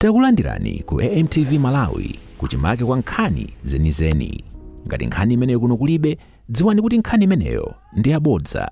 Takulandirani ku AMTV Malawi, kuchimake kwa nkhani zenizeni. Ngati nkhani imeneyo kuno kulibe, dziwani kuti nkhani imeneyo ndi yabodza.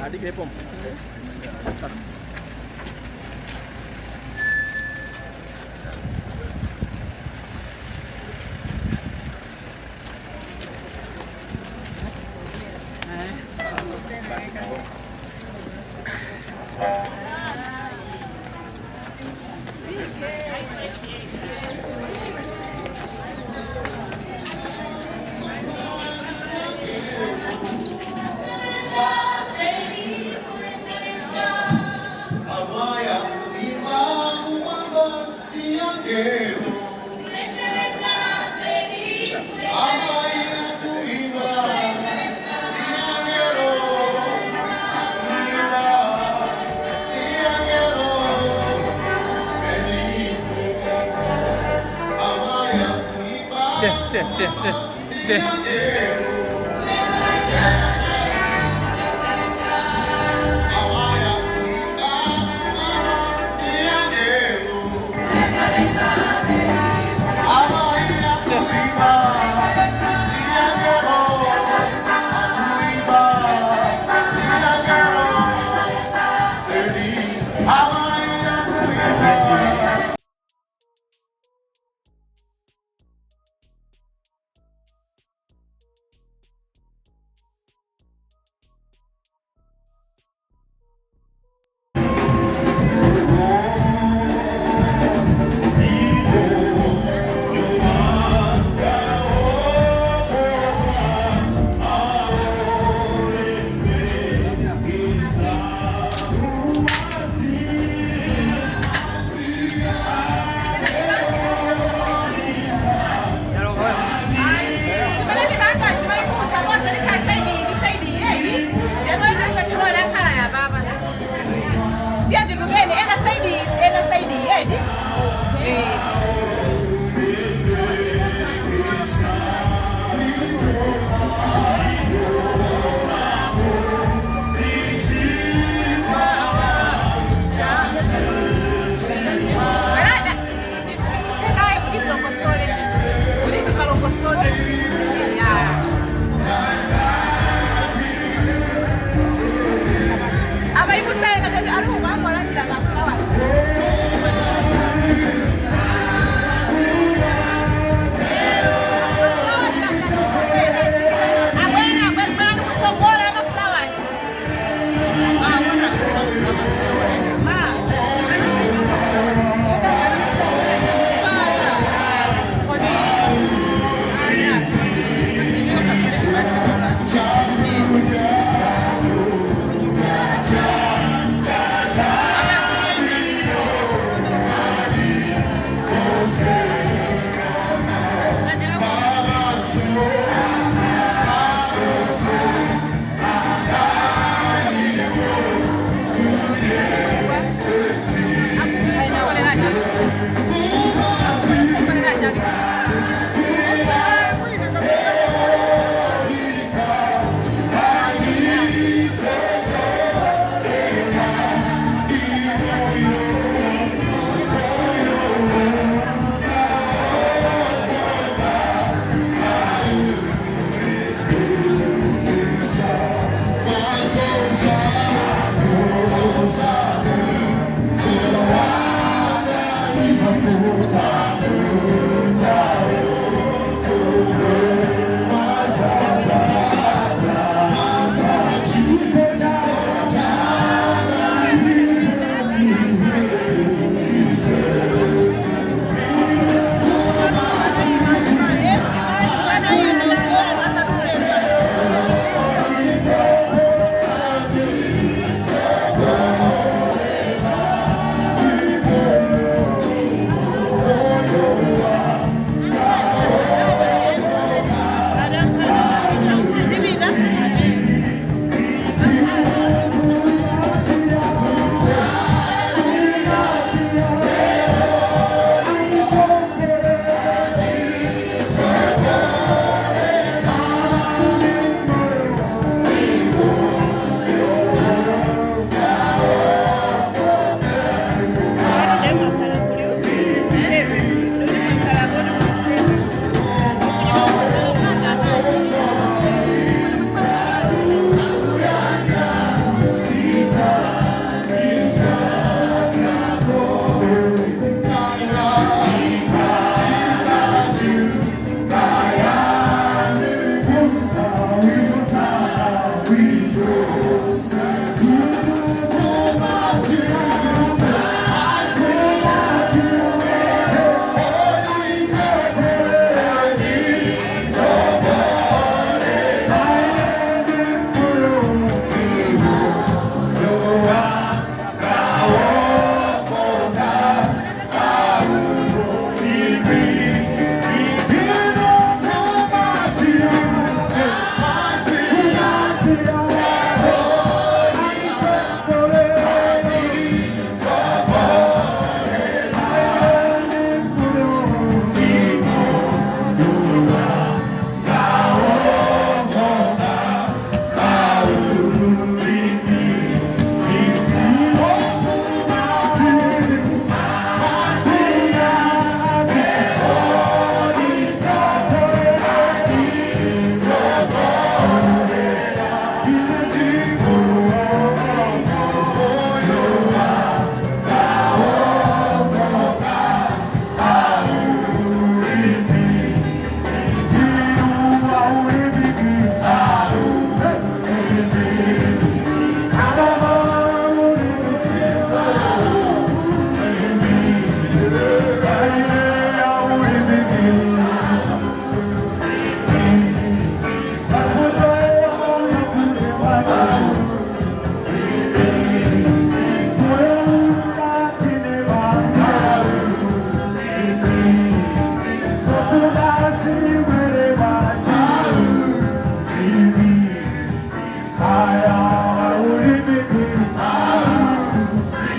Adikire pompo. Che, che, che, che. Abayikusayena kanti alungu amwalandila ma-flowers.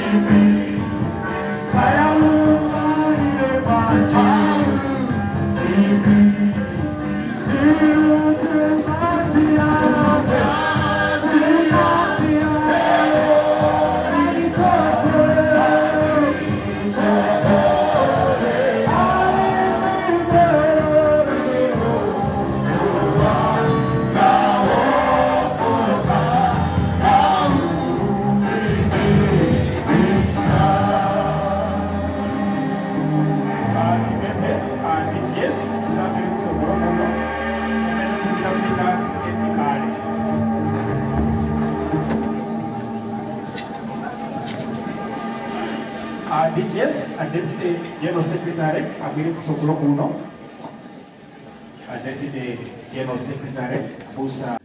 Tipemphe DGS abwere kutsogolo kuno pamene tikafika technically. DGS, a Deputy General Secretary, abwere kutsogolo kuno. A Deputy General Secretary, Abusa.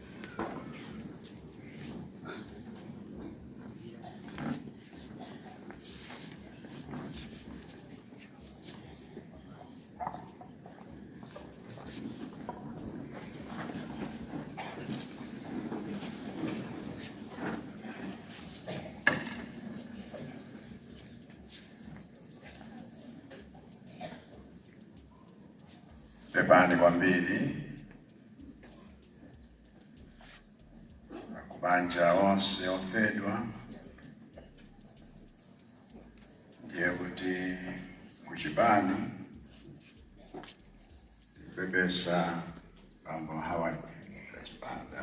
Pepani kwambiri akubanja onse ofedwa. Ndiye kuti kuchipani tikupepesa bambo Howard Kachipanda,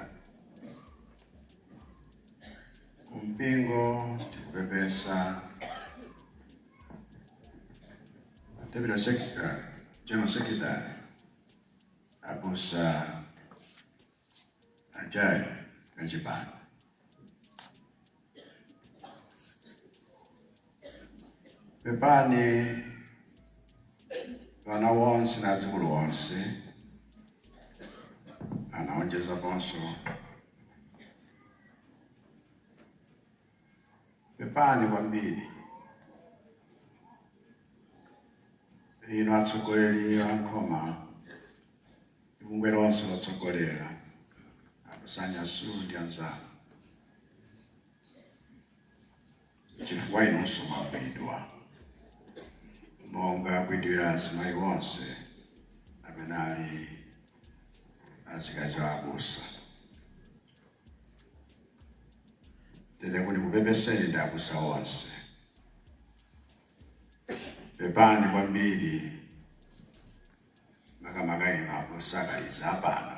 kumpingo tikupepesa Deputy Secretary, General Secretary, Abusa Ajay Kachipanda. Pepani vana wonse na adzukulu onse, anaonjeza ponso. Pepani kwambiri ino atsogoleri ankhoma, ibungwe lonse lotsogolera, akusanya sulu ndi anzanu, chifukwa inunso mwagwidwa monga agwidwira azimayi onse amene ali azikazi wa abusa. Tete kuti kupepeseni ndi abusa onse, pepani kwambiri, makamaka ino abusa akaliza apano,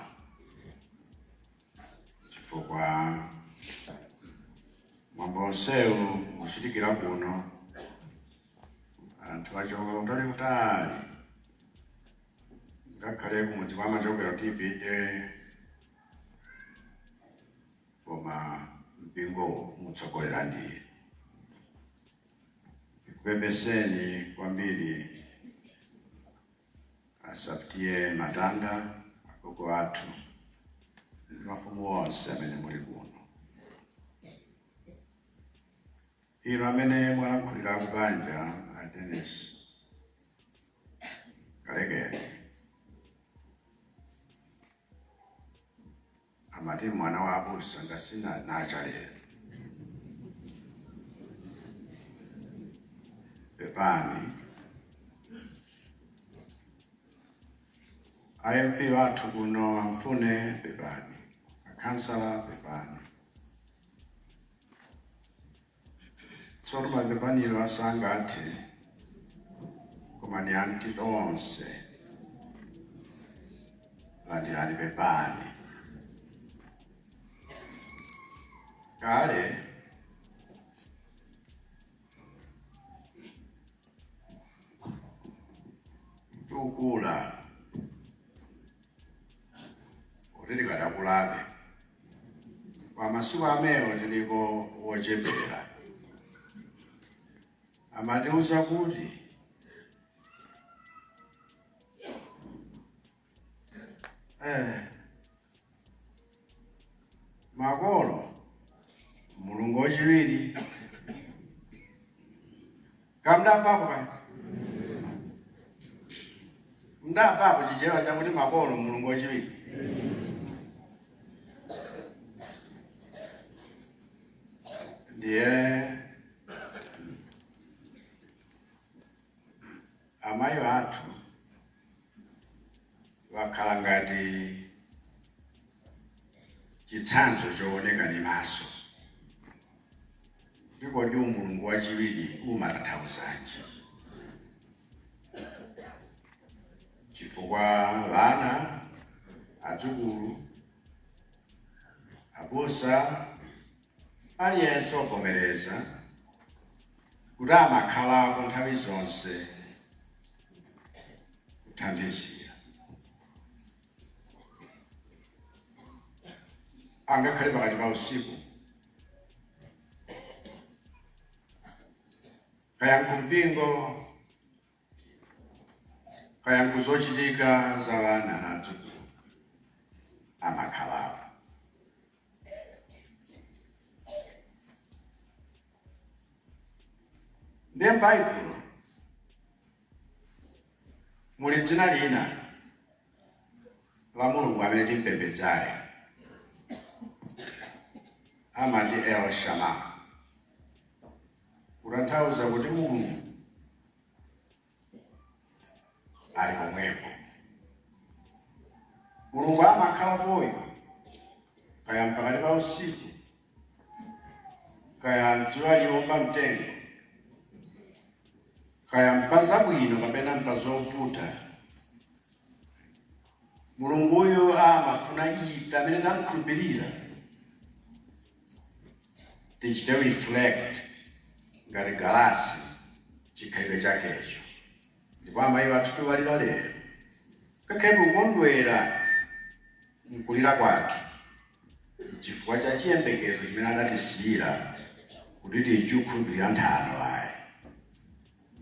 chifukwa mwambo onsewu muchitikira kuno, anthu achoka kutali kutali, ngakhale kumudzi kwa machokero tipite, koma mpingo mutsogolera ndiye. Kupepeseni kwambiri asaptie matanda, agogo athu ndi mafumu onse amene muli kuno. Ino amene mwalankhulira kubanja a Dennis Kalekeni, amati mwana wa abusa ngasina nachalero, pepani. IMP wathu kuno amfune, pepani. Akansala, pepani. Tsono mapepaniro asangathe, koma ni anti tonse landirani pepani. Kale tukula kuti tikadakulabe kwa masiku amewo tiliko wochepera, amatiuza kuti makolo mulungu wachiwiri. Kamdamvapo kaya? Mdamvapo Chichewa chakuti makolo mulungu wachiwiri? Ndiye Amayi athu wakhala ngati chitsanzo chooneka ndi maso. Ndipo ndi umulungu wachiwiri umatanthauzanji? Chifukwa vana, adzukulu, abusa, aliyense wavomereza kuti amakhalapo nthawi zonse kuthandizira, angakhale pakati pa usiku, kaya nkumpingo, kaya nkuzochitika za vana na adzukulu, amakhalapo. Ndiye m'Baibulo muli dzina lina la Mulungu amene timpembedzayo, amati El Shammah, kutanthauza kuti Mulungu ali pomwepo. Mulungu amakhalapoyo kaya mpakati pa usiku, kaya dzuwa liwomba mtengo, kaya mpa zabwino kapena mpa zovuta. Mulunguyo amafuna ife amene tamkhulupirira tichite reflect ngati galasi chikhalidwe chakecho. Ndipo amayi athu tiwalira lero, ngakhale tikukondwera mkulira kwathu chifukwa cha chiyembekezo chimene adatisiyira kuti tichikhulupirira nthano ayi,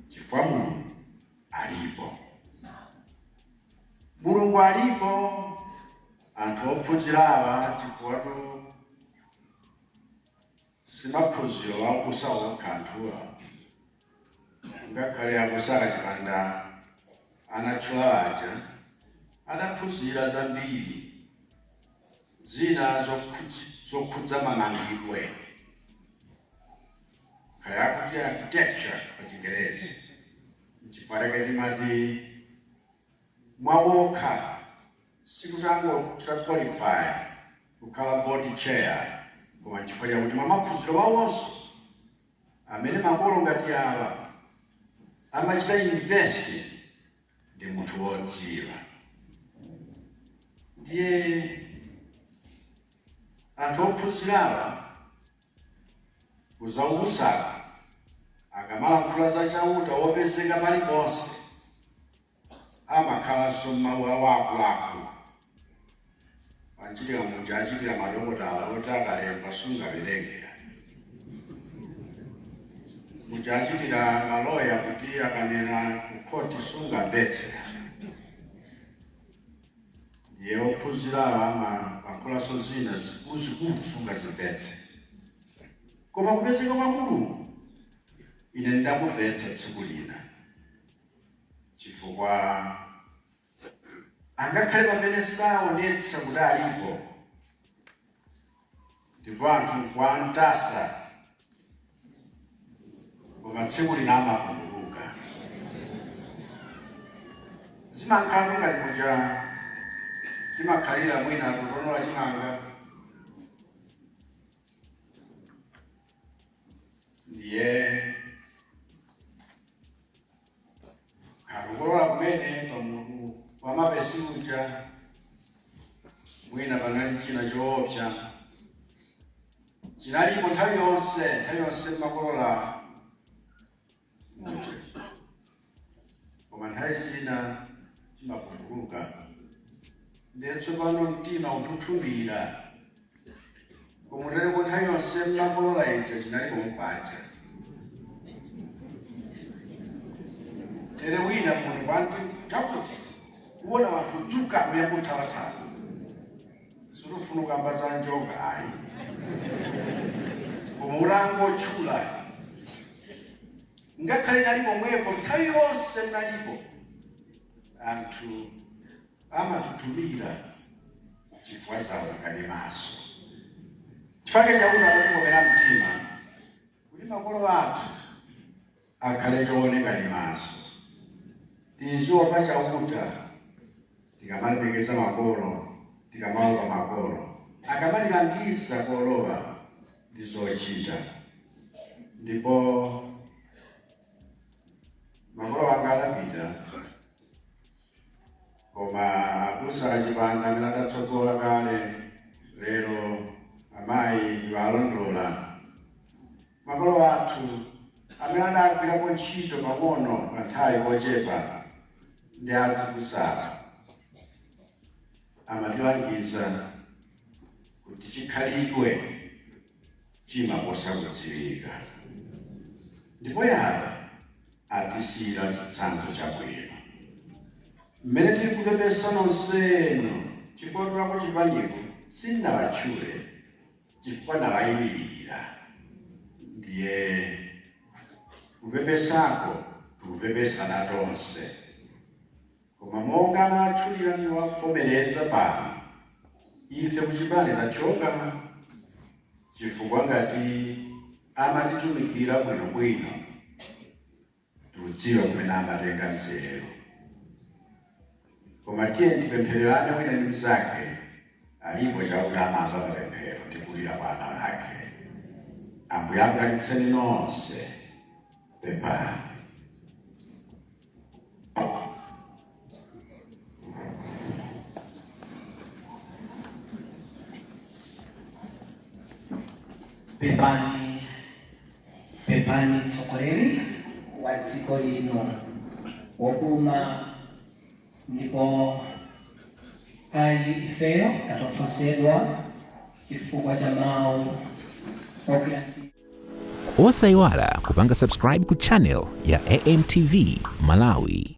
chifukwa Mulungu alipo. Mulungu alipo. Anthu ophunzira awa, chifukwa tu simaphunziro akusa okha anthuwa, ngakhale akusaka chipanda anatchula aja adaphunzira zambiri zina zokhudza mamangidwe, kaya kuti architecture pa Chingerezi. Chifukwa chake timati mwawokha sikutangochita qualify kukhala board chair, koma chifukwa chakuti mwa maphunziro wawonso amene makolo ngati awa amachita invest, ndi munthu wodziwa. Ndiye anthu ophunzirawa kuzaubusaka akamalankhula za Chauta wopezeka paliponse, amakhalanso mawu awo akuluakulu. Anchitira muja achitira madokotala oti akalemba sungawerenge, muja achitira maloya kuti akanena kukhoti sungamvetse. Ndiye ophunzirawa amalankhulaso zina zikuluzikulu sungazimvetse, koma kupezeka kwa Mulungu ine ndakumvetsa tsiku lina, chifukwa angakhale pamene saonetsa kuti alipo ndipo anthu nkuwantasa, koma tsiku lina amavumbuluka. Zimakhala ngati muja timakhalira mwina tutonola chimanga, ndiye akukolola kumene pamutu wamapesi uja, mwina panali china choopsa chinalipo nthawi yonse, nthawi yonse makolola muja, koma nthawi zina chimavumbuluka. Ndiye tsopano mtima uthuthumira, koma nthawi yonse mmakolola ija chinalipo mpaja. Tere wina munthu kwanti chakuti kuona wanthu udzuka kuyamba uthawathawa, situfuna kukamba za njoka ayi, koma ulangotchula ngakhale nali pomwepo nthawi yonse nalipo, anthu amathuthumira chifukwa zaoneka ndi maso. Chifukwa Chauta adatikomera mtima kuti makolo athu akhale chooneka ndi maso. Tiziopa Chauta tikamalemekeza makolo, tikamaopa makolo akamatilangiza kolowa ndi zochita. Ndipo makolo anga adapita, koma abusa achipanda amene adatsogola kale lero amayi walondola makolo athu amene adagwirako ntchito pang'ono pa nthawi kochepa ndi azikusala amatilangiza kuti chikhalidwe chimaposa kudziwika, ndipo yawo atisiyira chitsanzo chabwino mmene tili kupepesa nonsenu chifukwa tulako chipanyiko sindinawatchule chifukwa nawayimirira. Ndiye kupepesako tikupepesana tonse, koma monga anatchulira niwapomereza pano, ife kuchipani tachoka chifukwa ngati amatitumikira bwinobwino tikudziwa kumene amatenga nzeru. Koma tiye tipemphererane wina ndi mnzake, alipo Chauta amamva mapemphero tikulira kwa ana ake. Ambuye akudalitseni nonse. Pepani. Pepani, pepani mtsogoleri wa dziko lino wopuma, ndipo ayi ifeyo tatonthozedwa chifukwa cha mawu ogwira mtima. Osayiwala kupanga subscribe ku channel ya AMTV Malawi.